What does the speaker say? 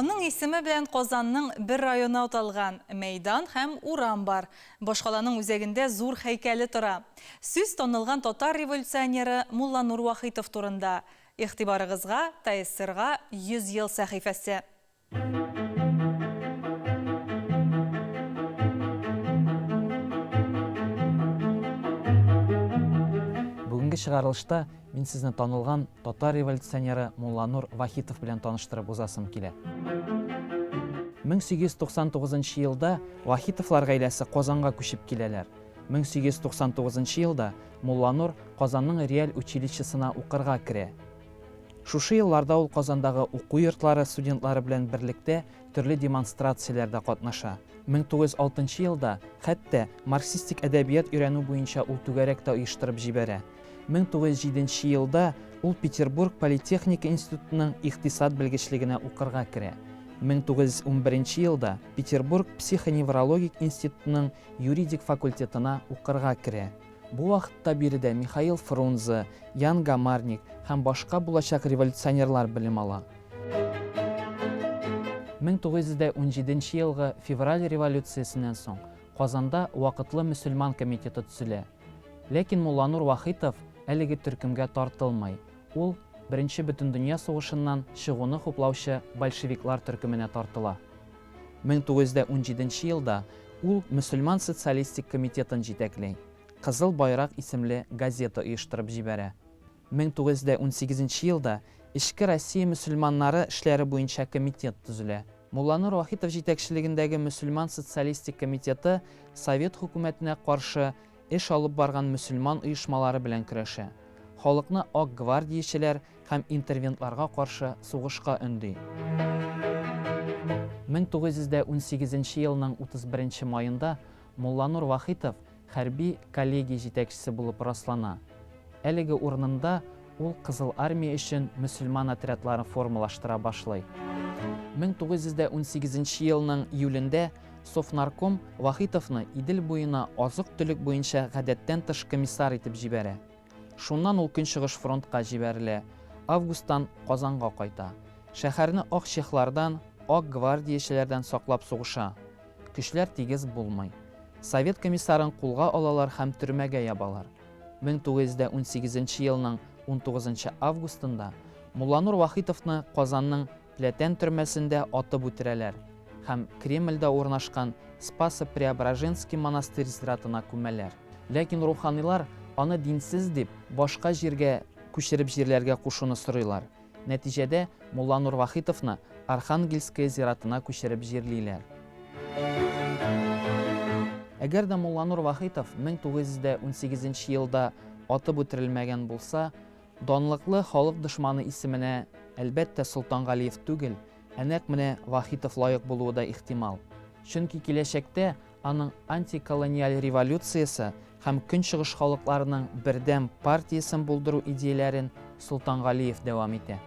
Аның исеме белән Казанның бер районы аталган, мәйдан һәм урам бар. Башкаланың үзәгендә зур һәйкәле тора. Сүз танылган татар революционеры Мулланур Вахитов турында. Игътибарыгызга ТАССРга 100 ел сәхифәсе. Бүгенге чыгарылышта мин сезне танылган татар революционеры Мулланур Вахитов белән таныштырып узасым килә. 1899 елда Вахитовлар гаиләсе Казанга күчеп киләләр. 1899 елда Мулланур Казанның реаль училищесына укырга керә. Шушы елларда ул Казандагы уку йортлары студентлары белән берлектә төрле демонстрацияләрдә катнаша. 1906 елда хәтта марксистик әдәбият өйрәнү буенча ул түгәрәк тә оештырып җибәрә. 1907 елда ул Петербург политехника институтының икътисад белгечлегенә укырга керә. 1911 елда Петербург психоневрологик институтының юридик факультетына укырга керә. Бу вакытта биредә Михаил Фрунзе, Ян Гамарник һәм башка булачак революционерлар белем ала. 1917 елгы Февраль революциясеннән соң Казанда Вакытлы мөселман комитеты төзелә. Ләкин Мулланур Вахитов әлеге төркемгә тартылмый, ул Беренче бөтендөнья сугышыннан чыгуны хуплаучы большевиклар төркеменә тартыла. 1917 елда ул Мөселман социалистик комитетын җитәкли, Кызыл байрак исемле газета оештырып җибәрә. 1918 елда Эчке Россия мөселманнары эшләре буенча комитет төзелә. Мулланур Вахитов җитәкчелегендәге Мөселман социалистик комитеты Совет хөкүмәтенә каршы эш алып барган мөселман оешмалары белән көрәшә, халыкны ак гвардиячеләр һәм интервентларга каршы сугышка өнди. 1918 елның 31 маенда Мулланур Вахитов хәрби коллегия җитәкчесе булып раслана. Әлеге урынында ул Кызыл Армия өчен мөселман отрядларын формалаштыра башлый. 1918 елның июлендә Совнарком Вахитовны Идел буена азык-төлек буенча гадәттән тыш комиссар итеп җибәрә. Шуннан ул Көнчыгыш фронтка җибәрелә, августтан Казанга кайта. Шәһәрне ак чехлардан, ак гвардиячеләрдән саклап сугыша. Көчләр тигез булмый. Совет комиссарын кулга алалар һәм төрмәгә ябалар. 1918 елның 19 августында Мулланур Вахитовны Казанның Пләтән төрмәсендә атып үтерәләр һәм Кремльдә урнашкан Спасо-Преображенский монастырь зиратына күмәләр. Ләкин руханилар аны динсез дип, башка җиргә күчереп җирләргә кушуны сорыйлар. Нәтиҗәдә, Мулланур Вахитовны Архангельское зиратына күчереп җирлиләр. Әгәр дә Мулланур Вахитов 1918 елда атып үтерелмәгән булса, данлыклы халык дошманы исеменә, әлбәттә, Солтангалиев түгел, ә нәкъ менә Вахитов лаек булуы да ихтимал. Чөнки киләчәктә Аның антиколониаль революциясе һәм Көнчыгыш халыкларының бердәм партиясен булдыру идеяләрен Солтангалиев дәвам итә.